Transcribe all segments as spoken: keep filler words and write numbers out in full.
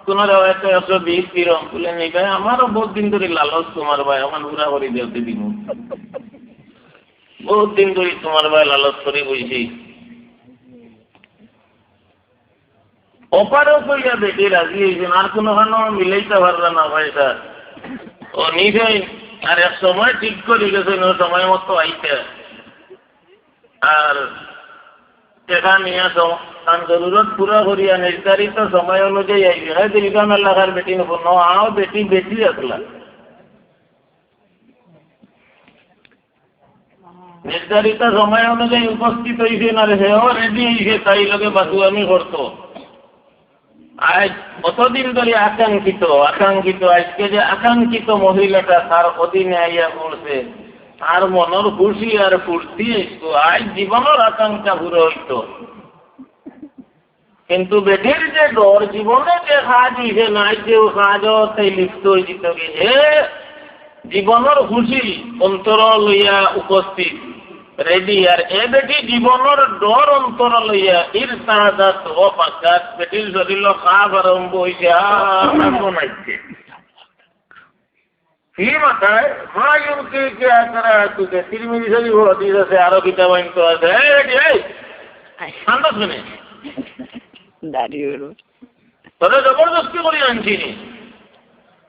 কোনো রেওয়ায়তে একশো বিশ দিরহম। বলে, "নি ভাই, আমারও বহুত দিন ধরি লালচ তোমার ভাই, অখন পুরা করি দেও তে দিমু। বহুত দিন ধরি তোমার ভাই লালচ করি বইছি।" অপারগ অইয়া বেটি রাজি অইছইন, আর কুনুখানো মিলাইতা পাররা না পয়সা। ও নিজেই আর এক সময় ঠিক করি গেছইন, ও সময় মতো আইতা। আর টেকা নিয়া সম-, তান জরুরত পুরা করিয়া নির্ধারিত সময় অনুযায়ী আইবে। হ্যাঁ, দীর্ঘ মেলাকার বেটি নব, ন আও বেটি, বেটি আসলা। নির্ধারিত সময় অনুযায়ী উপস্থিত অইছইন, আর হেও রেডি অইছে, তাই লগে বাদুয়ামি করতো। আজ অতদিন ধরে আকাঙ্ক্ষিত, আকাঙ্ক্ষিত, আজকে যে আকাঙ্ক্ষিত মহিলাটা তার অধীনে আইয়া পড়ছে, তার মনর খুশি আর ফুর্তি অইতো, আজ জীবনর আকাঙ্ক্ষা পুরা অইতো। কিন্তু বেটির যে ডর, জীবনে যে কাজ অইছে না, আজ যে ও কাজও তাই লিপ্ত অইযিতো গি। এ জীবনর খুশি অন্তর লইয়া উপস্থিত, রেডি। আর এ বেটি জীবনর ডর অন্তর লইয়া ইরতাদাত ওয়া ফাকাত, বেটির শরীরো খাপ আরম্ভ অইছে, আর এখন আইছে। কি মাথায়? মা ইউরকিকা কারাহাতুকা। তিরমিজি শরীফো হাদিস আছে, আরো কিতাব আইন তো আছে। এই বেটি, এই! কান্দছ কেনে? দাড়ি উড়ো। তোরে জবরদস্তি করি আনছি নি?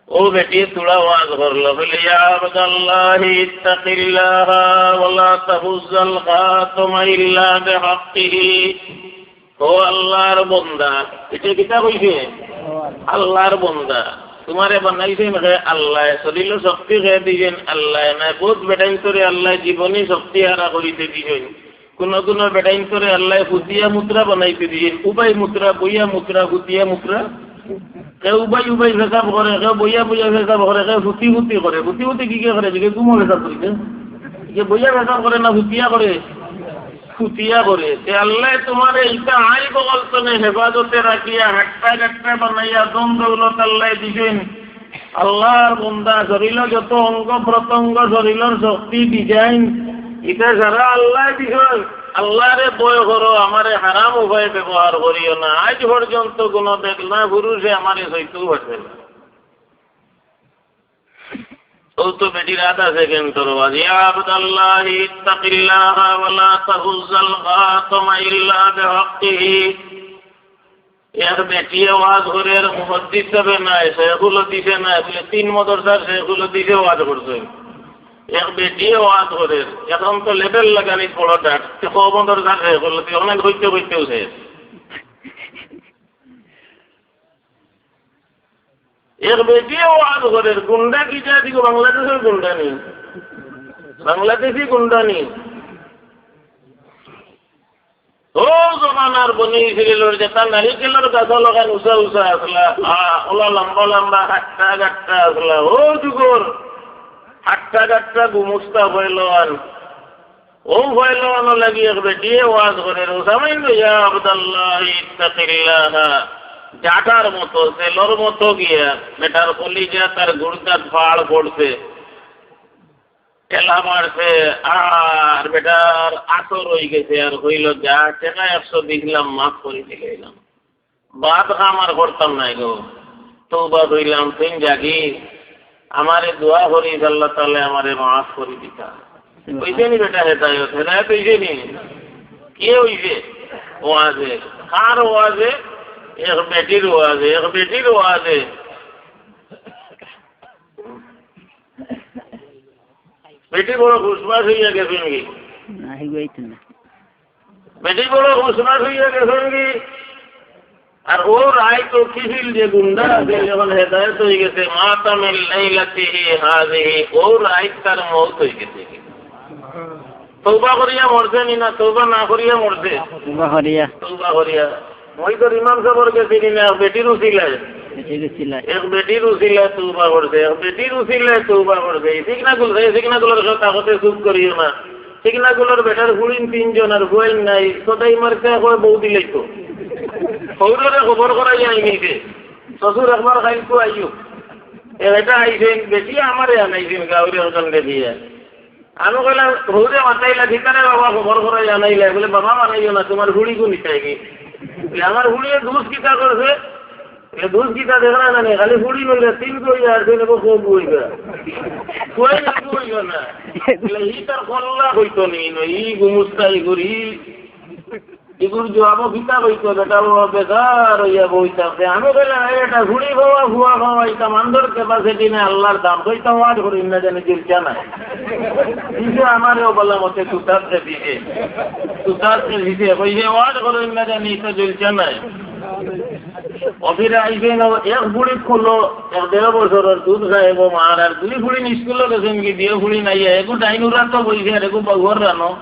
ও বেটি থুড়া ওয়াজ করলো, বলে, "ইয়া আবদাল্লাহি ইত্তাকিল্লাহা ওয়া লা তাহুজ্জাল খাতামা ইল্লা বিহাক্কিহি।" ও আল্লাহর বন্দা, ইটা কিতা কইছে? আল্লাহর বন্দা। তুমারে বানাইছইন কে আল্লায়, শরীরো শক্তি কে দিছইন আল্লায়, না বহুত বেটাইন্তরে আল্লায় জীবনে শক্তি হারা করিতে দিছইন। কুনু কুনু বেটাইন্তরে আল্লায় ফুতিয়া মুতরা বানাইতে দিছইন, উবাই মুতরা, বইয়া মুতরা, ফুতিয়া মুতরা। কেউ উবাই উবাই পেশাব করে, কেউ বইয়া বইয়া পেশাব করে, কেউ ফুতি ফুতি করে। ফুতি ফুতি কিগে করে? যে ঘুমো পেশাব করিতে। যে বইয়া পেশাব করে না ফুতিয়া করে? ফুতিয়া করে। তে আল্লায় তুমারে ইটা আইব বলতনে হেফাজতে রাখিয়া, হাট্টা কাট্টা বানাইয়া, ধন দৌলত আল্লায় দিছইন। আল্লাহর বন্দা, শরীরো যত অঙ্গ প্রত্যঙ্গ, শরীরর শক্তি, design, ইটা সারা আল্লায় দিছইন। আল্লাহরে ভয় করো, আমারে হারাম উপায়ে ব্যবহার করিও না। আজ পর্যন্ত কুনু বেগনা পুরুষে আমারে ছইতেও পারছে না। ও তো বেটির আধা সেকেন্ড তোর বাদ। ইয়া আবদাল্লাহি ইত্তাকিল্লাহা ওয়া লা তাহুজ্জাল খাতামা ইল্লা বিহাক্কিহি। এক বেটিয়ে ওয়াজ করের, মুহাদ্দিস সাবে নায়, শেখুল হাদিসে নায়, বলে তিন মাদ্রাসার শেখুল হাদিসে ওয়াজ করছে। এক বেটিয়ে ওয়াজ করের, এখন তো লেবেল লাগানি বড় ডাক, তে ক মাদ্রাসার শেখুল হাদিস, অনেক কইতে কইতেও শেষ। এক বেটিয়ে ওয়াজ করের, গুন্ডা কি জাতি গো, বাংলাদেশর গুন্ডা নি? বাংলাদেশি গুন্ডা নি? ও জমানার বনি ইসরাইলর যেতা নারিকেলর গাছ লাখান উচা উচা আছলা, আ, ওলা লম্বা লম্বা হাট্টা গাট্টা আছলা, ও যুগর হাট্টা গাট্টা গুমুস্তা পয়লওয়ান। ও পয়লওয়ানর লাগি এক বেটিয়ে ওয়াজ করের, ও সামাইন, ইয়া আবদাল্লাহ ইত্তাকিল্লাহ। জাটার মতো, জেলর মতো গিয়া, বেটার কলিজা তার গুর্দাত ফাড় পড়ছে। ঠেলা মারছে, আর বেটার আতর অই গেছে, আর কইলো, "যা, টেকা একশো দিছিলাম, মাফ করি দিলাইলাম। বাদ কাম আর করতাম নায় গো। তওবা করিলাম, তুই জাগি, আমারে দোয়া করিস, আল্লাহ তাআলায় আমারে মাফ করি দিতা।" অইছে নি বেটা হেদায়ত? হেদায়ত অইছে নি? কে অইছে? ওয়াজে। কার ওয়াজে? এক বেটির ওয়াজে, এক বেটির ওয়াজে। বেটি বড় খুশমাস অইয়া গেছইন গি। না, হিগুয়াইতো না। বেটি বড় খুশমাস অইয়া গেছইন গি। আর ও রাইত তো কিছিল যে গুন্ডা আছে, যখন হেদায়ত অই গেছে, মাতা মিন লাইলাতিহি হাযিহি, ও রাইত তার মউত অই গেছে। তওবা করিয়া মরছে নি না, তওবা না করিয়া মরছে? তওবা করিয়া। তওবা করিয়া। মুই তো ইমাম সাবর গেছি নি না, এক বেটির উছিলায়। বেটির উছিলায়। এক বেটির উছিলায় তওবা করছে, এক বেটির উছিলায় তওবা করছে। এই সিগনাগুলো, এই সিগনাগুলোর কথা হতে চুপ করিও না। সিগনাগুলোর বেটার ফুড়িন তিনজন আর ফুয়াইন নাই, সদাই মার্কা কয় বউ দিলাই তো। হৌররে খবর করাই আইনি যে, "শ্বশুর একবার খাইলকু আইও।" এ বেটা আইছেন, বেটি আমারে আনাইছেন, গাউরে ওখান দিয়ে। আমি কইলাম, "হৌরে মাতাইলা, ঠিক আছে বাবা, খবর করাই আনাইলা।" বলে, "বাবা মানাইও না, তোমার ফুড়ি গুনি চাইনি।" বলে, "আমার ফুড়িয়ে দুষ কিতা করছে?" এ দুষ কিতা দেখরা জানি, খালি ফুড়ি নইলে তিন কই আর দিলে বউ কবু অইবা। কই না কইবা না। এগুলা ই তার কল্লা কইতো নি, না, ই গুমুস্তা, ই গুরি, ইগুর জবাবও কিতা কইতো, বেটা ও বেকার অইয়া বই থাকছে। আমি কইলাম, "এ বেটা, ফুড়ি পাওয়া, ফুয়া পাওয়া, ইতা মানষর capacity নাই, আল্লার দান।" কইতা ওয়াজ করইন না জানি, জুলছা নাই। কিন্তু আমারেও বলা মতে তুতার সে দিছে, তুতার সে দিছে, কইছে, "ওয়াজ করইন না জানি, ইতা জুলছা নাই।" অফিরে আইছে না, এক ফুড়ি খুলো, এক দেড় বছরর দুধ খায় গো মার, আর দুই ফুড়ি স্কুলো গেছে নাকি, দিয়ে ফুড়ি নাই, এগু ডাইন উড়াত বইছে, আর এগু বাবুর রানো।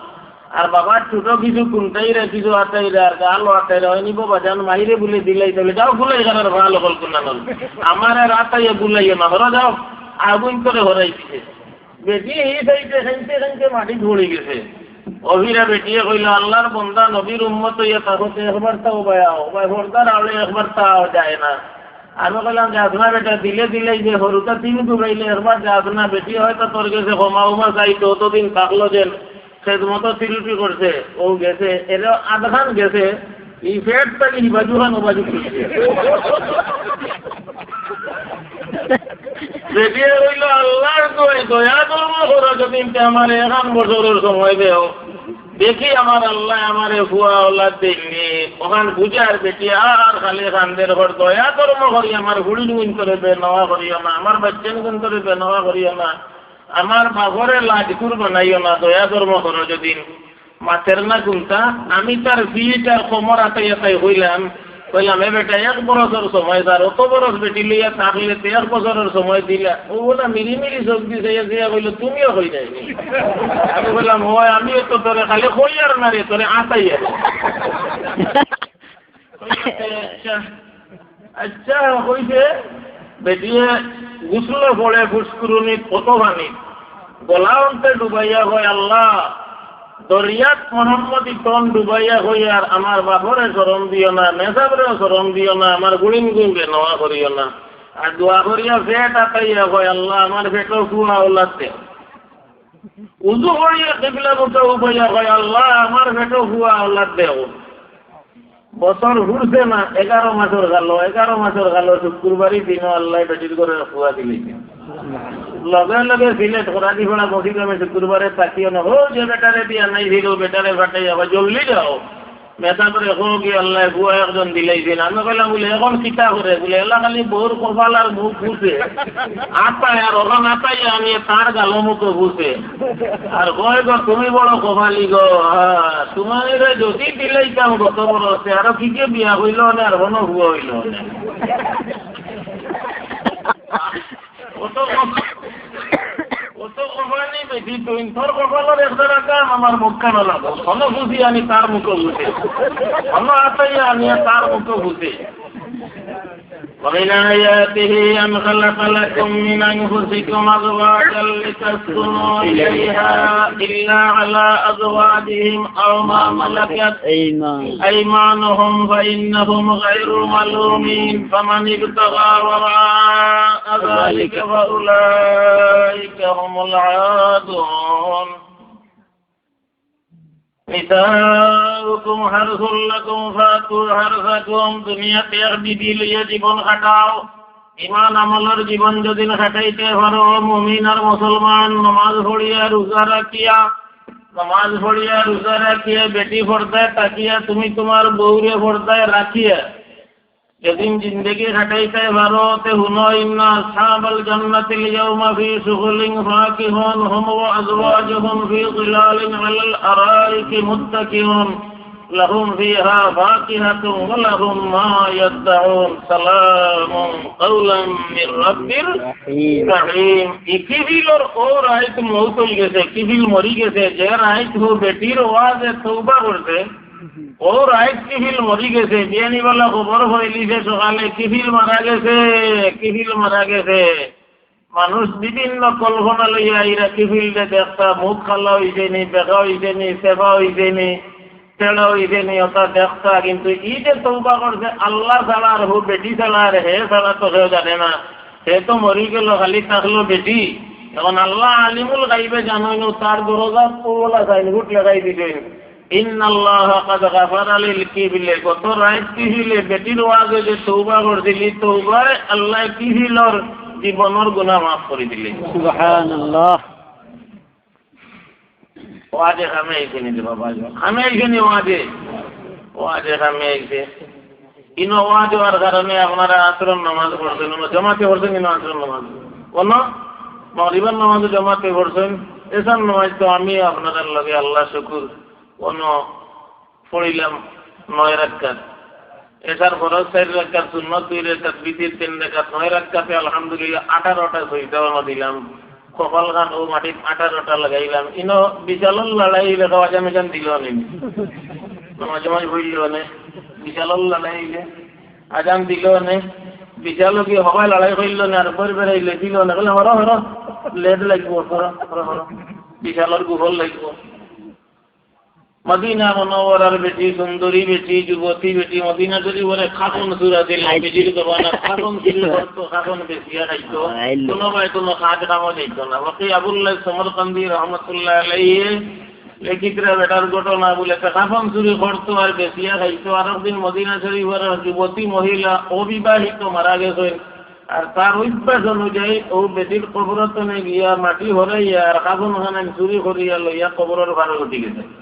আর বাবার ছোট কিছু কুন্তাইরা, কিছু আতাইরা, আর গালো আতাইরা, হয়নি বাবা জান মাইরে বুলে দিলাই, তাহলে যাও ফুলাই খানার ভালো কল কুন্না নল। আমার আর আতাইয়া বুলাইও না, হরা যাও, আগুন করে হরাই দিছে। বেটি এই সাইডে খাইতে খাইতে মাটি ঝড়ি গেছে। অভিরা বেটিয়ে কইল, "আল্লাহর বন্দা, নবীর উম্মত অইয়া থাকতে একবার তাও বায়াও, ভাই পর্দার আড়ে একবার তাও যায় না।" আমি কইলাম, "যাস না বেটা, দিলে দিলাই যে হরুতা তিন কুবাইলে একবার যাস না, বেটি হয়তো তোর গেছে ক্ষমা উমা চাইতো, অতদিন থাকলো যেন, খেদমতো তিরুটি করছে, ও গেছে, এরে আধখান গেছে, ই পেট থাকি ই বাজু খান ও বাজু খুলছে।" বেটিয়ে কইল, "আল্লাহর দোয়াই, দয়া করো, করো, যদি তে আমারে এখান বছরর সময় দেও, দেখি আমার আল্লাহ আমারে ফুয়া ওলাদ দেননি।" ওখান বুঝার বেটি আর খালি কান্দের ঘর, "দয়া ধর্ম করি আমার ফুড়ির গুণ করে বেনওয়া করিও না, আমার বাচ্চার গুণ করে বেনওয়া করিও না, আমার বাপরে লাজকুর বানাইও না, দয়া ধর্ম করো যদি।" মাতের না কুন্তা, আমি তার পিঠ আর কোমর আতাই আতাই কইলাম, কইলাম, "এ বেটা, এক বরসর সময়, তার অত বরস বেটি লইয়া থাকলে তে এক বছরর সময় দিলা।" ও বলে মিরি মিরি চোখ দিছে, এসে কইল, "তুমিও কই যায়নি?" আমি কইলাম, "হয়, আমিও তো তোরে খালি কই আর না রে, তোরে আতাই আর।" কইছে, "আচ্ছা, আচ্ছা," কইছে। বেটিয়ে গোসল পড়ে ফুসকুরুনি কত পানি, গলা অন্তে ডুবাইয়া কয়, "আল্লাহ, দরিয়াত মোহাম্মদ ইতন ডুবাইয়া কই, আর আমার বাপরে শরম দিও না, মেসাবরেও শরম দিও না, আমার গুড়িন গুড়িন বেনওয়া করিও না।" আর দোয়া করিয়া পেট আতাইয়া কয়, "আল্লাহ, আমার পেটো ফুয়া ওলাদ দে।" উজু করিয়া কিবলা মুখে উবাইয়া কয়, "আল্লাহ, আমার পেটো ফুয়া ওলাদ দেও।" বছর ঘুরছে না, এগারো মাসর গেল, এগারো মাসর গেল, শুক্রবারই দিনও আল্লাহ বেটির ঘরে ফুয়া দিলাইছে। লগে লগে সিলেট করাদি ফেড়া বসি গ্রামে শুক্রবারে তাকিয়ে না, "ও যে বেটারে দিয়া নাই ছিল, বেটারে ফাটাই আবার জলদি যাও।" মেসাবরে কো কি আল্লাহ ফুয়া একজন দিলাইছে না। আমি কইলাম, বুলে, "এখন কিতা করে?" বুলে, "এলা খালি বউর কপাল আর মুখ ফুসে।" আতায় আর ওখান আতাই আমি তার গালো মুখো ফুসে। আর কয় গো, "তুমি বড় কপালি গো, হ্যাঁ, তোমার এরে যদি দিলাইতাম গত বরসে, আরো কি যে বিয়া হইল না, আর কোনো হুয়া হইল না।" অত কপ-, অত কপালি বেটি তুই, তোর কপালর এক জোড়া কাম আমার মুখখানো লাগো। কোনো খুশি আনি তার মুখো ফুসে। কোনো আতাই আনি তার মুখো ফুসে। ومن آياته أن خلق لكم من أنفسكم أزواجا لتسكنوا إليها إلا على أزواجهم أو ما ملكت أيمانهم فإنهم غير ملومين فمن ابتغى وراء ذلك فأولئك هم العادون. نساؤكم حرث لكم فأتوا حرثكم। দুনিয়াত এক বিবি লইয়া জীবন কাটাও। ইমান আমলর জীবন যদি কাটাইতে পারো, মুমিন আর মুসলমান, নমাজ পড়িয়া, রোজা রাখিয়া, নমাজ পড়িয়া, রোজা রাখিয়া, বেটি পর্দায় থাকিয়া, তুমি তোমার বউরে পর্দায় রাখিয়া, যেদিন জিন্দেগি কাটাইতে পারো, তে হুনো, إن أصحاب الجنة اليوم في شغل فاكهون هم وأزواجهم في ظلال على الأرائك متكئون لهم فيها فاكهة ولهم ما يدعون سلام قولا من رب رحيم. ই কিফিলর ও রাইত মউত অই গেছে, কিফিল মরি গেছে, যে রাইত হউ বেটির ওয়াজে তওবা করছে, ও রাইত কিফিল মরি গেছে, বিয়ানিবেলা খবর পাইলিছে সকালে কিফিল মারা গেছে, কিফিল মারা গেছে। মানুষ বিভিন্ন কল্পনা লইয়া ইরা কিফিলরে দেখতা, মুখ কালা অইছে নি, বেকা অইছে নি, চেপা অইছে নি, তেড়া অইছে নি, অতা দেখতা। কিন্তু ই যে তওবা করছে, আল্লাহ ছাড়া আর হউ বেটি ছাড়া আর হে ছাড়া তো কেউ জানে না। হে তো মরি গেল, খালি থাকলো বেটি। এখন আল্লাহ আলিমুল গাইবে জানইন, তার দরজাত অউলা সাইনবোর্ড লাগাই দিছইন। ইন্নাল্লাহা কাদ গাফারা লিল কিফলে, গত রাইত কিফলে বেটির ওয়াজে যে তওবা করছিলি, তওবায় আল্লায় কিফলর জীবনর গুনাহ মাফ করি দিলে। সুবহানাল্লাহ। ওয়াজে কামে আইছে নি রে বাবা? কামে আইছে নি ওয়াজে? ওয়াজে কামে আইছে। ইনো ওয়াজ অওয়ার কারণে আপনারা আসরর নামাজ পড়ছেন, অনো জমাতে পড়ছেন নি না আসরর নামাজ? অনো মাগরিবর নামাজ জমাতে পড়ছেন, এশার নামাজ তো আমি আপনারার লগে, আল্লাহ শুকুর, অনো পড়িলাম নয় রাকাত। এশার ফরজ চাইর রাকাত, সুন্নত দুই রাকাত, বিতির তিন রাকাত, নয় রাকাতে আলহামদুলিল্লাহ আঠারোটা সইজদা অনো দিলাম। কপাল খান অউ মাটিত আঠারোটা লাগাইলাম। ইনো বিশালর লড়াই অইলে তো আজান আজান দিল নে। নমাজ নমাজ পড়ল নে। বিশালর লড়াই অইলে আজান দিল নে। বিশাল কি হবায় লড়াই করল নে, আর পর বেড়াইলে দিল নে। বলে, "হরো, হরো, লেজ লাগবো, হরো, হরো, হরো। বিশালর গুফল লাগবো।" মদিনা মুনাওয়ারার বেটি, সুন্দরী বেটি, যুবতী বেটি, মদিনা শরীফরে কাফন চুরি আছিল, আচ্ছা। বেটির জমানা কাফন চুরি করতো, কাফন বেচিয়া খাইতো। আইলো। কোনো ভাই কোনো কাজ কামও যাইতো না। বাকি আবুল্লাহ সমরকান্দি রহমতুল্লাহ আলাইহি লেখিতরা বেটার ঘটনা বলে, তা কাফন চুরি করতো আর বেচিয়া খাইতো। আর একদিন মদিনা শরীফর যুবতী মহিলা অবিবাহিত মারা গেছে। আর তার অভ্যাস অনুযায়ী অউ বেটির কবরর তনে গিয়া মাটি হরাইয়া আর কাফন খানান চুরি করিয়া লইয়া কবরর পারে উঠি গেছে।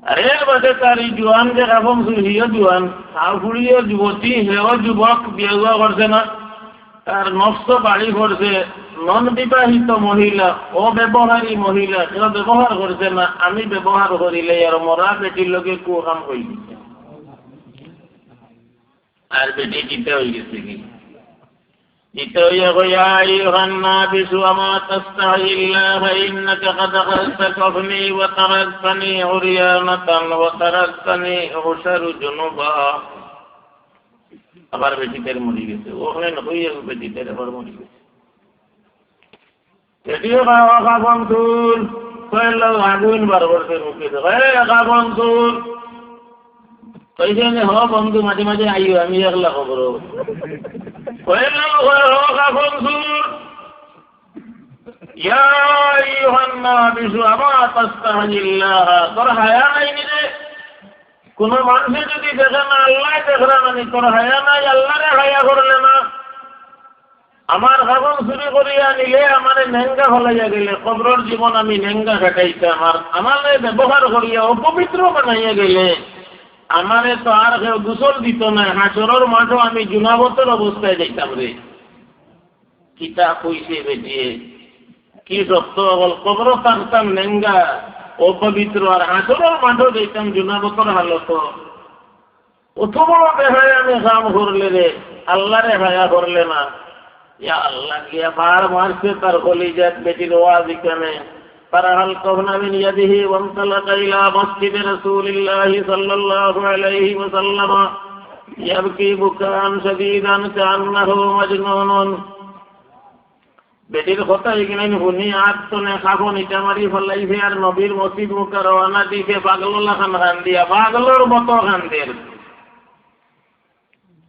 আর এর বাদে তার ই জুয়ান যে কাফন চুরি, হিও জুয়ান, তার ফুড়িও যুবতী, হেও যুবক, বিয়া করছে না, তার নফস বাড়ি পড়ছে, নন বিবাহিত মহিলা, অব্যবহারী মহিলা, কেউ ব্যবহার করছে না, আমি ব্যবহার করিলে আর মরা বেটির লগে কুকাম করি দিছে। আর বেটি জিতা অই গেছে কি? জিতা অইয়া কয়, "ইয়া আইয়ুহান নাবিসু আমা তাস্তাহিল্লাহ ইন্নাকা কাদ আখাযতা কাফনি ওয়া তারাকতানি উরিয়ানাতান ওয়া তারাকতানি উসারু জুনুবা।" আবার বেটি তার মরি গেছে। অখান অইয়া বেটি তার আবার মরি গেছে। যদিও বা ও কাফন চুর, কইলো আগুন বার করছে মুখে, "এ কাফন চুর।" কইছে যে, "হ বন্ধু, মাঝে মাঝে আইও, আমি একলা কবরো।" কইলো, "ও কাফন চুর, ইয়া আইয়ুহান নাবিসু আমা তাস্তাহিল্লাহ, তোর হায়া নাই নি রে? কোনো মানুষে যদি দেখে না, আল্লায় দেখরা না নি, তোর হায়া নাই, আল্লারে হায়া করলে না?" আমার কাফন চুরি করিয়া নিলে, আমারে নেঙ্গা ফালাইয়া গেলে, কবরর জীবন আমি নেঙ্গা কাটাইতাম। আর আমারে ব্যবহার করিয়া অপবিত্র বানাইয়া গেলে, আমারে তো আর কেউ গোসল দিত না, হাশরর মাঠো আমি জুনাবতর অবস্থায় যাইতাম রে। কিতা কইছে বেটিয়ে, কি সত্য অকল, কবরো থাকতাম নেঙ্গা, অপবিত্র, আর হাশরর মাঠো যাইতাম জুনাবতর হালতো। অত বড় বেহায়ামি কাম করলে রে, আল্লারে হায়া করলে না। ইয়া আল্লাহ, গিয়া বাড় মারছে তার কলিজাত বেটির ওয়াজ ইখানে। فرحل الكفن من يده وانطلق إلى مسجد رسول الله صلى الله عليه وسلم يبكي بكاء شديدا كأنه مجنون। বেটির কথা ইখান হুনি আত তনে কাফন ইটা মারি ফালাইছে আর নবীর মসজিদ মুখা রওয়ানা দিছে পাগলর লাখান কান্দিয়া, পাগলর মতো কান্দের।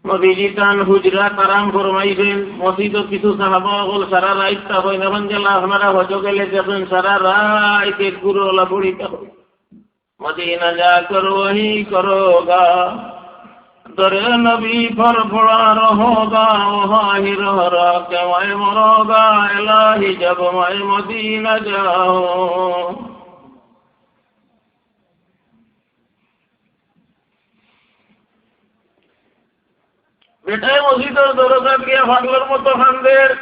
নবীজি তান হুজরাত আরাম ফরমাইছইন, মসজিদো কিছু সাহাবা অকল সারা রাইত থাকইন, অখন যেলা আপনারা হজো গেলে দেখইন সারা রাইত এক গুরু অলা পড়ি থাকইন। مدینہ جا کر وہی کرو گا، در نبی پر پڑا رہو گا، وہاں ہی رہ رہ کے میں مرو گا، الٰہی جب میں مدینہ جاؤں۔ বেটায় মসজিদর দরজাত গিয়া পাগলর মতো কান্দের।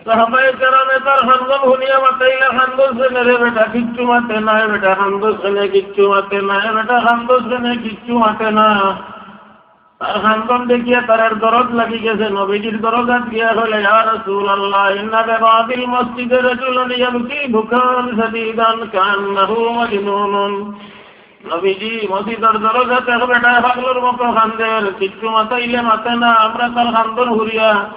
সাহাবায়ে কেরামে তার কান্দন হুনিয়া মাতইলা, "কান্দস কেনে রে বেটা, কিচ্ছু মাতে না, বেটা কান্দস কেনে, কিচ্ছু মাতে না, বেটা কান্দস কেনে, কিচ্ছু মাতে না।" তার কান্দন দেখিয়া তারার দরদ লাগি গেছে। নবীজির দরজাত গিয়া কইলা, "ইয়া রাসূলুল্লাহ, ইন্না বিবাবিল মসজিদে রাজুলান ইয়াবকি বুকান শাদীদান কাআন্নাহু মাজনুনুন।" নবীজি, মসজিদর দরজাত এক বেটায় পাগলর মতো কান্দের, কিচ্ছু মাতাইলে মাতে না, আমরা তার কান্দন হুনিয়া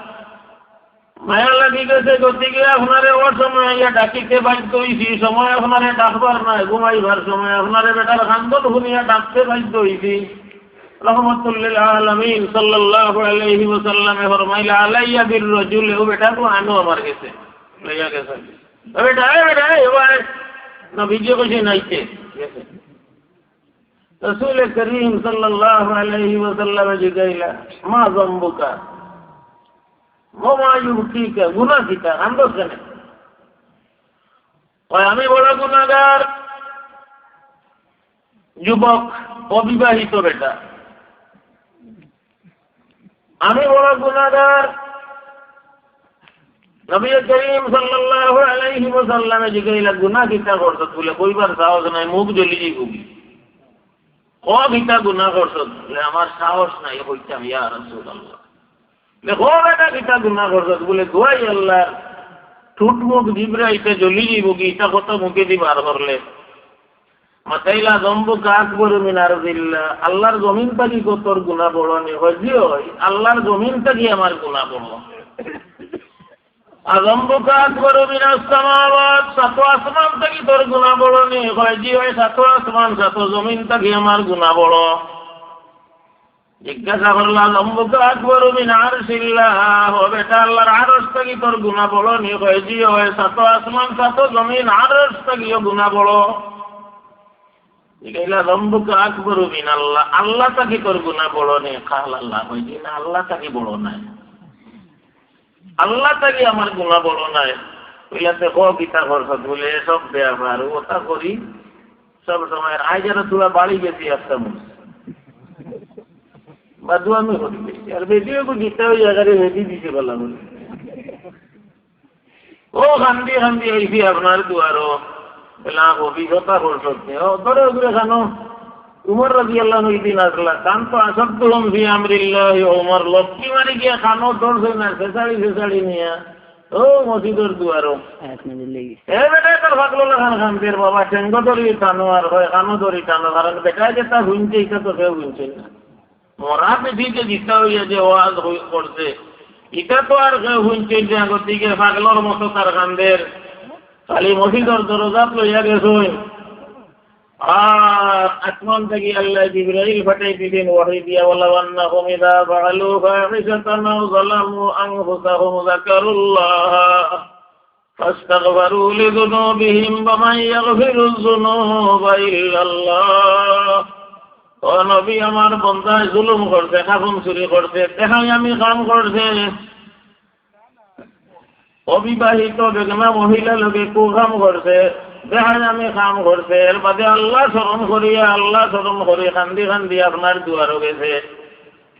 মায়া লাগি গেছে, গতিকে আপনারে অউ সময় আইয়া ডাকিতে বাধ্য অইছি, সময় আপনারে ডাকবার নায়, ঘুমাইবার সময় আপনারে বেটার কান্দন হুনিয়া ডাকতে বাধ্য অইছি। রহমতুল্লিল আলামিন সাল্লাল্লাহু আলাইহি ওয়াসাল্লামে ফরমাইলা, "আলাইয়া বির রাজুল, অউ বেটারে আনো আমার গেছে।" লইয়া গেছে। "এ বেটা, এ বেটা, এ ভাই, নবীজি কইছইন, "আইতে।" রাসূলে করিম সাল্লাল্লাহু আলাইহি ওয়াসাল্লামে জিগাইলা, "মা যামবুকা? ওয়া মা ইউবকিকা? গুনাহ কিতা? কান্দস কেনে?" কয়, "আমি বড় গুনাহগার, যুবক, অবিবাহিত বেটা।" আমি বড় গুনাহগার। নবী করিম সাল্লাল্লাহু আলাইহি ওয়াসাল্লামে জিগাইলা, "গুনাহ কিতা করছত?" বুলে, "কইবার সাহস নাই, মুখ জ্বলি যাইবো গি।" "ক কিতা গুনাহ করছত?" বুলে, "আমার সাহস নাই কইতাম, ইয়া রাসূলুল্লাহ।" বুলে, "ক বেটা কিতা গুনাহ করছত?" বুলে, "দোয়াই আল্লাহর, ঠুট মুখ জিব্রা ইটা জ্বলি যাইবো গি, ইটা কথা মুখেদি বার করলে।" মাতাইলা, "যামবুকা আকবারু মিন আরদিল্লাহ, আল্লাহর জমিন থাকি কো তোর গুনাহ বড় নি?" কয়, "জি অয়, আল্লাহর জমিন থাকি আমার গুনাহ বড়।" "আযামবুকা আকবারু মিনাস সামাওয়াত, সাত আসমান থাকি তোর গুনাহ বড় নি?" কয়, "জি অয়, সাত আসমান, সাত জমিন থাকি আমার গুনাহ বড়।" জিজ্ঞাসা করলা, "আযামবুকা আকবারু মিন আরশিল্লাহ, ও বেটা, আল্লাহর আরশ থাকি তোর গুনাহ বড় নি?" কয়, "জি অয়, সাত আসমান, সাত জমিন, আরশ থাকিও গুনাহ বড়।" জিগাইলা, "যামবুকা আকবারু মিনাল্লাহ, আল্লাহ থাকি তোর গুনাহ বড় নি?" কালা লা, কয়, "জি না, আল্লাহ থাকি বড় নায়, আল্লাহ থাকি আমার গুনাহ বড় নায়।" কইলা, "তে ক কিতা করছত?" বুলে, "এসব ব্যাপার, ওটা করি, সব সময় আই যেন তোরা বাড়ি গেছি একটা মুখ। বাদু আমি করি গেছি। আর বেটিও তো জিততে ওই জায়গায় রেডি দিছে বলা বলে।" ও কান্দি কান্দি আইছি আপনার দুয়ারো। বলে, "আ, অভিজ্ঞতা করছত নি?" ও, ধরে ওগুলো খানো। উমর রাদিয়াল্লাহু আনহু একদিন আসলা, কান্ত আসাদুহুম ফি আমরিল্লাহি ওমর, লক্কি মারি গিয়া খানো ধরছে না, ফেসাড়ি ফেসাড়ি নিয়া। ও মসজিদর দুয়ারো। আয়াত নাজিল লাগি। এ বেটা, তোর পাগল লাখান কান্দের বাবা, ঠেঙ্গো ধরি টানো আর হয়, কানো ধরি টানো, কারণ বেটায় যেটা হুনছে, এটা তো কেউ হুনছে না। মরা বেটিতে জিতা হইয়া যে ওয়াজ হই-, করছে, ইটা তো আর কেউ হুনছে না, গতিকে পাগলর মতো তার কান্দের। খালি মসজিদর দরজাত লইয়া গেছইন। আর আসমান থাকি আল্লাহ জিবরাইল পাঠাই দিলেন ওয়াহি দিয়া, "ওয়ালাউ আন্নাহুম ইযা ফাআলু ফাহিশাতান আও যালামু আনফুসাহুম যাকারুল্লাহ" فاستغفروا لذنوبهم ومن يغفر الذنوب إلا الله। ও নবী, আমার বন্দায় জুলুম করছে, কাফন চুরি করছে, বেহায়ামি কাম করছে, অবিবাহিত বেগনা মহিলা লগে কুকাম করছে, বেহায়ামি কাম করছে, এর বাদে আল্লাহ স্মরণ করিয়া, আল্লাহ স্মরণ করি কান্দি কান্দি আপনার দুয়ারো গেছে।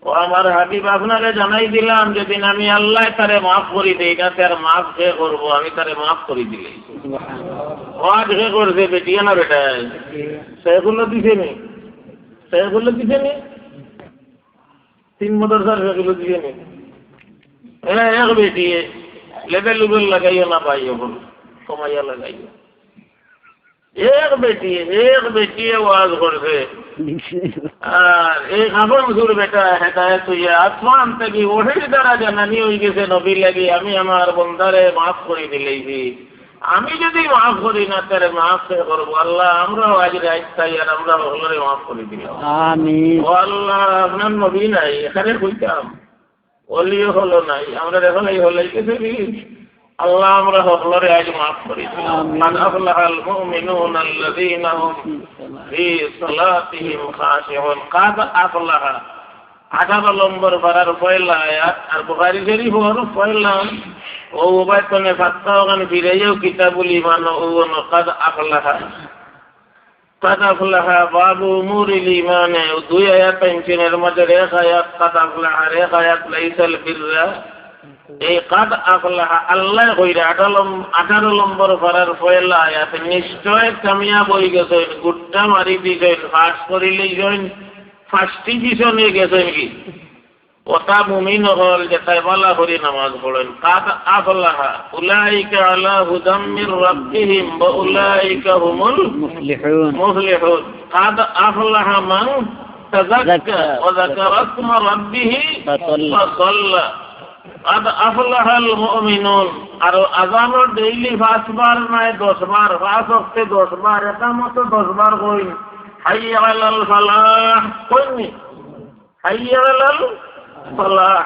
ও আমার হাবিব, আপনারে জানাই দিলাম, যেদিন আমি আল্লাহ তারে মাফ করি দেই না, তার মাফ কে করবো? আমি তারে মাফ করি দিলে। ওয়াজ কে করছে, বেটিয়ে না বেটায়? শেখুল্লাহ দিছে নি? শেখুল্লাহ দিছে নি? তিন মাদ্রাসার শেখুল্লাহ দিছে নি? এ, এক বেটিয়ে, লেবেল লুবেল লাগাইও না ভাই, এখন কমাইয়া লাগাইও। এক বেটিয়ে, এক বেটিয়ে ওয়াজ করছে। আর এই কাফন চুর বেটা হেদায়েত হইয়া আসমান থাকি ওহির দ্বারা জানানি হই গেছে নবীর লাগি, "আমি আমার বন্দারে মাফ করি দিলেইছি। আমি যদি মাফ করি না, তারে মাফ কে করবো?" আল্লাহ, আমরাও আজ রাইত চাই আর আমরা হকলরে মাফ করি দিলাম। আমিন। ও আল্লাহ, আপনার নবী নাই, এখানে কইতাম। অলি হকল নাই, আমরা এখন এই হলাই গেছে কি? আল্লাহ, আমরা হকলরে আজ মাফ করি দিলাম। আমিন। قد أفلح المؤمنون الذين هم في صلاتهم خاشعون। قد أفلح। আঠারো নম্বর পারার পয়লা আয়াত, আর বুখারী শরীফর পয়লা, ও উবায়তনে ফাত্তা ওখানে ফিরাইয়াও কিতাবুল ইমান, ও, ও, قد أفلح। قد أفلح باب أمور الإيمان, ও দুই আয়াত আনছেন, এর মাঝে এক আয়াত قد أفلح, আর এক আয়াত ليس البر। এই قد أفلح আল্লাহ কইরা আঠারো লম-, আঠারো নম্বর পারার পয়লা আয়াত, নিশ্চয় কামিয়াব হই গেছইন, গুট্টা মারি দিছইন, পাস করিলেইছইন, ফার্স্ট ডিভিশনে গেছইন কি? ওটা মুমিন হকল যেটায় ভালা করি নামাজ পড়ইন। قد أفلح أولئك على هدى من ربهم وأولئك هم المفلحون। قد أفلح من تزكى وذكر اسم ربه فصلى। قد أفلح المؤمنون। আর আজানর ডেইলি পাঁচবার নায় দশবার, পাঁচ ওয়াক্তে দশবার, একামতো দশবার কইন, حي على الفلاح কইন নি? حي على الفلاح।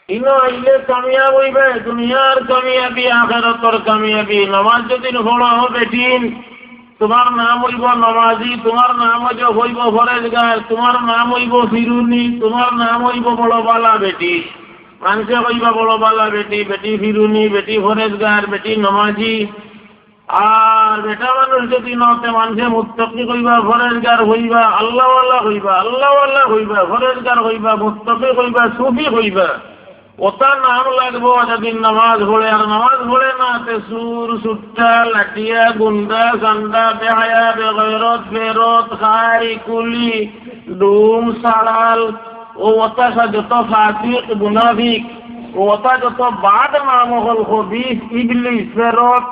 ইনো আইলে কামিয়াব হইবে, দুনিয়ার কামিয়াবি, আখেরাতর কামিয়াবি। নামাজ যদি পড়ো, ও বেটিন, তুমার নাম অইবো নমাজি, তুমার নাম অইবো, অইবো ফরেজগার, তুমার নাম অইবো ফিরুনি, তুমার নাম অইবো বড় বালা বেটি। মানষে কইবা বড় বালা বেটি, বেটি ফিরুনি, বেটি ফরেজগার, বেটি নমাজি। আর বেটা মানুষ যদি নতে মানষে মুত্তাকি কইবা, ফরেজগার কইবা, আল্লাহওয়ালা কইবা, আল্লাহওয়ালা কইবা, ফরেজগার কইবা, মুত্তাকি কইবা, সুফি কইবা। অতা নাম লাগবো যদি নমাজ পড়ে, আর নমাজ পড়ে না, তে চুর, চুট্টা, লাঠিয়া, গুন্ডা, চান্দা, বেহায়া, বেগৈরত, বেরত, খাই, কুলি, ডুম, সাড়াল, অউ অতা যত ফাসিক, মুনাফিক, অউ অতা যত বাদ নাম অকল, খবিস, ইবলিস, বেরত,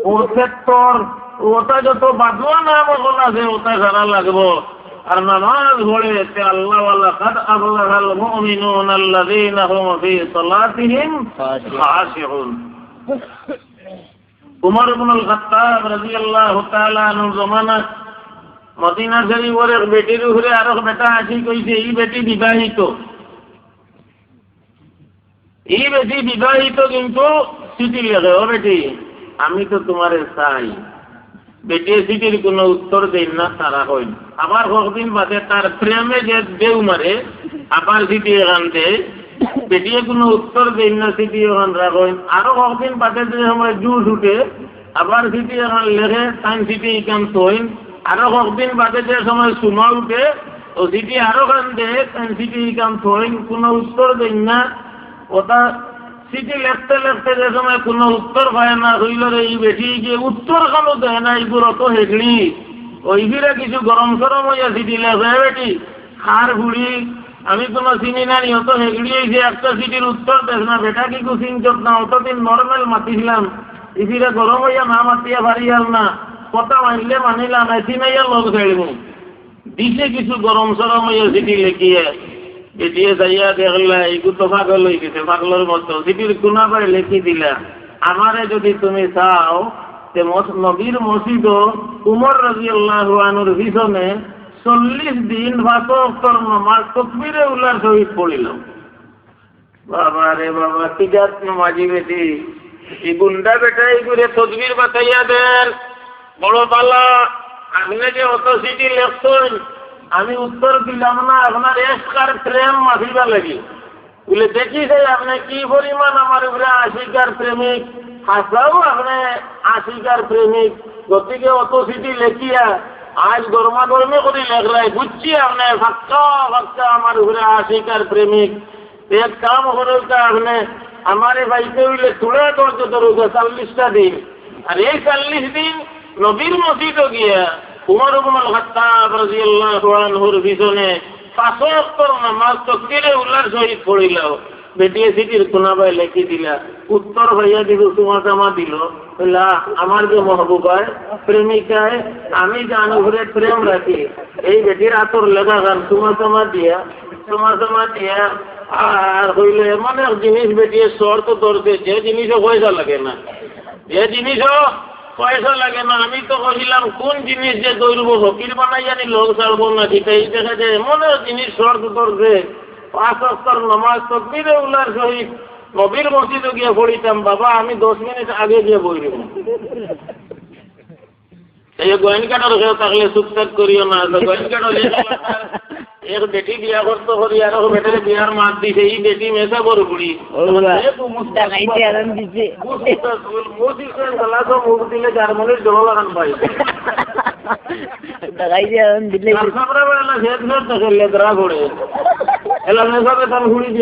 অউ সেত্তর, অউ অতা যত বাদুয়া নাম অকল আছে, অতা সারা লাগবো। আর নমাজ পড়ে তে আল্লাহওয়ালা, "কাদ আফলাহাল মুমিনুন আল্লাযীনা হুম ফী সালাতিহিম খাশিউন।" উমর ইবনুল খাত্তাব রাদিয়াল্লাহু তাআলা আনহুর জমানাত মদিনা শরীফর এক বেটির উপরে আরক বেটা আশিক অইছে, ই বেটি বিবাহিত। ই বেটি বিবাহিত কিন্তু চিঠি লেখে, "ও বেটি, আমি তো তুমারে চাই।" বেটিয়ে চিঠির কুনু উত্তর দেইন না, তারা কইন। আবার কয়েকদিন বাদে তার প্রেমে যে ঢেউ মারে, আবার চিঠি এখান দেয়। বেটিয়ে কুনু উত্তর দেইন না, চিঠি এখান রাখইন। আরো কয়েকদিন বাদে যে সময় জুশ উঠে, আবার চিঠি এখান লেখে, তাইন চিঠি ইখান থইন। আরো কয়েকদিন বাদে যে সময় সুমা উঠে, অউ চিঠি আরো খান দেয়, তাইন চিঠি ইখান থইন, কুনু উত্তর দেইন না। অতা চিঠি লেখতে লেখতে যে সময় কুনু উত্তর পায় না, কইলো রে, ই বেটি যে উত্তর খানো দেয় না, ইগুর অত হেগড়ি। অউ ফিরে কিছু গরম সরম অইয়া চিঠি লেখে, "এ বেটি, কার ফুড়ি, আমি কুনু চিনি না নি, অত হেগড়ি অইছে, একটা চিঠির উত্তর দেস না, বেটা কিগু চিনছত না, অতদিন normal মাতিছিলাম, ই ফিরে গরম অইয়া না মাতিয়া পারিয়ার না, কথা মানলে মানিলা না, চিনাইয়া লগ ছাড়িমু।" দিছে কিছু গরম সরম অইয়া চিঠি লেখিয়া। বেটিয়ে চাইয়া দেখলা, ইগু তো পাগল অইগেছে, পাগলর মতো। চিঠির কুনাবায় লেখি দিলা, "আমারে যদি তুমি চাও, তে মস-, নবীর মসজিদো উমর রাদিয়াল্লাহু আনহুর পিছনে চল্লিশ দিন পাঁচ ওয়াক্তর নমাজ তকবিরে উলার সহিত পড়িলাও।" বাবা রে বাবা, কি জাত নমাজি বেটি। ই গুন্ডা বেটা ইগুরে তদবির বাতাইয়া দের। বড় বালা, আপনে যে অত চিঠি লেখছইন, আমি উত্তর দিলাম না, আপনার এশক আর প্রেম মাপিবার লাগি। বুলে, "দেখি চাই আপনে কি পরিমাণ আমার উপরে আশিক আর প্রেমিক। হাছাউ আপনে আশিক আর প্রেমিক, গতিকে অত চিঠি লেখিয়া আইজ গরমাগরমি করি লেখরায়, বুঝছি আপনে পাক্কা পাক্কা আমার উপরে আশিক আর প্রেমিক।" এক কাম করউক্কা আপনে, আমারে পাইতে অইলে থুড়া ধৈর্য ধরউক্কা, চল্লিশটা দিন। আর এই চল্লিশ দিন নবীর মসজিদো গিয়া উমর ইবনুল খাত্তাব রাদিয়াল্লাহু আনহুর পিছনে পাঁচ ওয়াক্তর নামাজ তকবিরে উলার সহিত পড়িলাও। বেটিয়ে চিঠির কুনাবায় লেখি দিলা, উত্তর পাইয়া দিল, চুমা চামা দিল। কইলা, "আমার যে মহবুবায়, প্রেমিকায়, আমি যান উপরে প্রেম রাখি।" এই বেটির আতর লেখা খান চুমা চামা দিয়া, চুমা চামা দিয়া, আর কইলো, "এমন এক জিনিস বেটিয়ে শর্ত ধরছে, যে জিনিসও পয়সা লাগে না, যে জিনিসও পয়সা লাগে না।" আমি তো কইলাম, "কোন জিনিস যে ধরবো, ফকির বানাইয়া নি লগ ছাড়বো না, কিতা?" এই দেখা যায় এমন এক জিনিস শর্ত ধরছে, পাঁচ ওয়াক্তর নামাজ তকবিরে উলার সহিত নবীর মসজিদো গিয়া পড়িতাম, বাবা, আমি দশ মিনিট আগে গিয়া বই রইমু। এই যে গোয়েন কাটার কেউ থাকলে চুপ থাক করিও না, তো গোয়েন কাটার এক বেটি বিয়া করতো করি, আর ও বেটারে বিয়ার মাত দিছে, এই বেটি মেসা বড় বুড়ি। ও বাবা। এ তো মুস্তাক-, ডাকাইতে আরাম দিছে। মুস্তাক-, মুস্তাক গলা তো মুখ দিলে জার্মানির ডলার আন পাই। ডাকাইতে আরাম দিলে। আর সামনে বেলা ফের ফের দেখে লেদরা করে। এলা মেসা বেতন ঘুরি দিয়ে